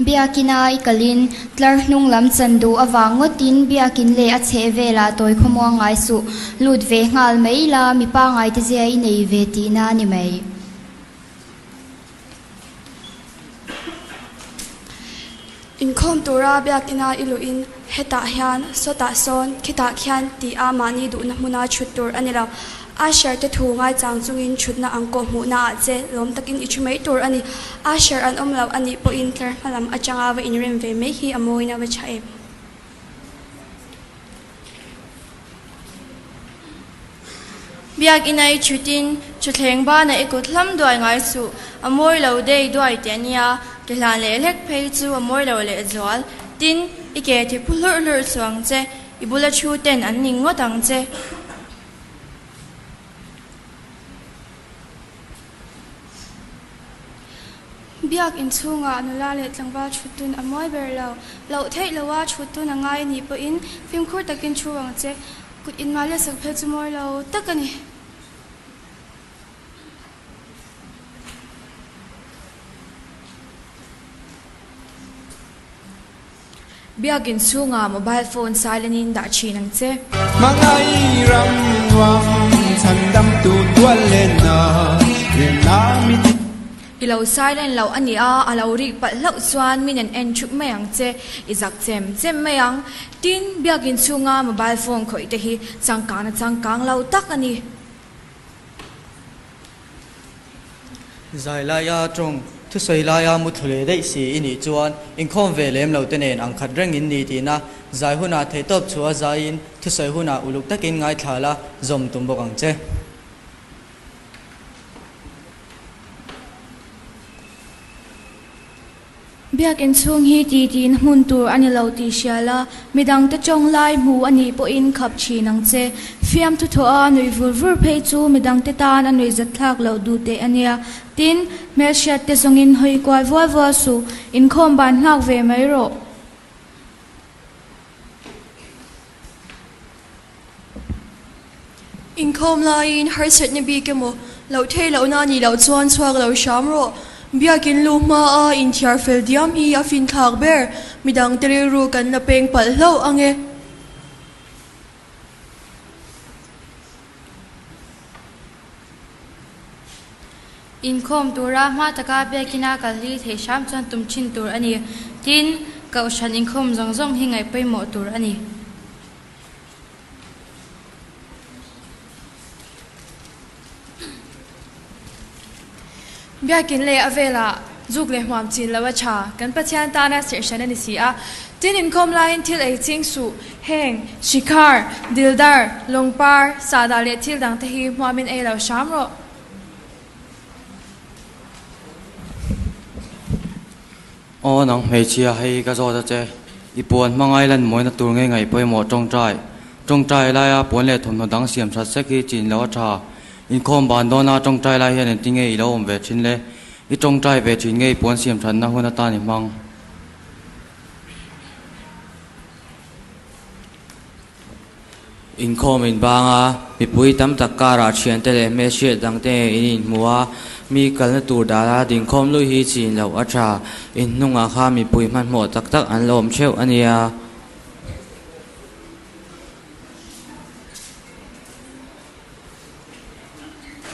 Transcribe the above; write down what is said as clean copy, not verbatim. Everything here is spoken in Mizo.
Biakina i kalin tlar hnung lam chan duh avang ngawtin biakin leh a chheh velah tawi khawmuang ngai suh. Lut ve nghal mai la, mi pangai te zia i nei ve tihna a ni mai. Inkhawm tura biakina i luhin hetah hian, sawtah sawn, khitah khian tih a mahni duhna hmuna chhut tur a ni lo. Usher te thu ngaichang chungin chhutna ang kawh hmuhna ah che lawm takin i thu mai tur a ni. Usher an awm lo a nih pawhin tlar hma lam atanga va inrem ve mai hi a mawina va tha em. Biakina i thutin thutthleng banah i kut hlam duai ngai suh, a mawi lo dei duai teh a nia, ke hlan leh hlek phei chu a mawi lo leh zual. Tin, i ke thi phu hlurh hlurh suh ang che, i bula thu ten an ning ngawt ang che. Biak inchhungah nula leh tlangval thutdun a mawi ber lo. Loh theih loa thutdun a ngai a nih pawhin fimkhur takin thu ang che. Kut inmah leh sak phei chu mawi lo tak a ni. Biak inchhungah mobile phone silent in dah thin ang che. Hmangaih ram nuam chhandam tu tual lenna remna mi ti. I lo silent loh a nia, a lo rik palh hlauh chuan min an en thup mai ang che, i zak chem chem mai ang. Tin, biak inchhunga mobile phone khawih te hi changkang na changkang lo tak a ni. Zai laia tawng, thusawi laia mu thlu leh daih si i nih chuan inkhawm ve lem lo te nen ang khat reng in ni tihna zai hunah theihtawp chhuah zaiin thusawi hunah uluk takin ngaithla la zawm tum bawk ang che. Biakinn chhung hi titi na hmun tur a ni lo tih hria la, midangte tawng lai hmu a nih pawhin khap thin ang che. Fiamthu thawh a nuih vur vur phei chu midangte tan a nuihzat thlak loh duh teh a nia. Tin, hmelhriat te zawngin hawi kual vual vual suh, inkhawm ban nghak ve mai rawh. Inkhawm laiin harsatna bik emaw loh theih lohna a nih loh chuan chhuak lo hram rawh. Biakin lu hmaa inthiar fel diam hi a finthlak ber. Midangte rilru kan la peng palh hlauh ang e. Inkhawm tura hma taka biakina kal hi theih hram chuan tum thin tur a ni. Tin, Kohhran inkhawm zawng zawng hi ngaih pawimawh tur a ni. Biakin leh a velah zuk leh hmuam chin lo a tha, kan Pathian tana serhhran a ni si a. Tin, inkhawm laiin thil ei ching suh, heng, Shikhar, Dildar, Lungpar, Sahdah leh thil dangte hi hmuamin ei lo hram rawh. Aw nang hmeichhia, hei ka zawt a che. I puan hmangai lan mawina tur nge ngaih pawimawh tawngtai. Tawngtai laia puan leh thawmhnaw dang siam that sek hi chin lo a tha. Inkhawm ban dawna tawngtai lai hian engtin nge i lo awm ve thin le? I tawngtai ve thin nge i puan siam thatna hun atan i hmang? Inkhawm inbang a, mipui tam tak karah thiante leh hmelhriat dangte in inhmu a, mi kalna tur dala dingkhawm lui hi chin loh a tha. Inhnungah kha mipui hmanhmawh tak tak an la awm theuh a nia.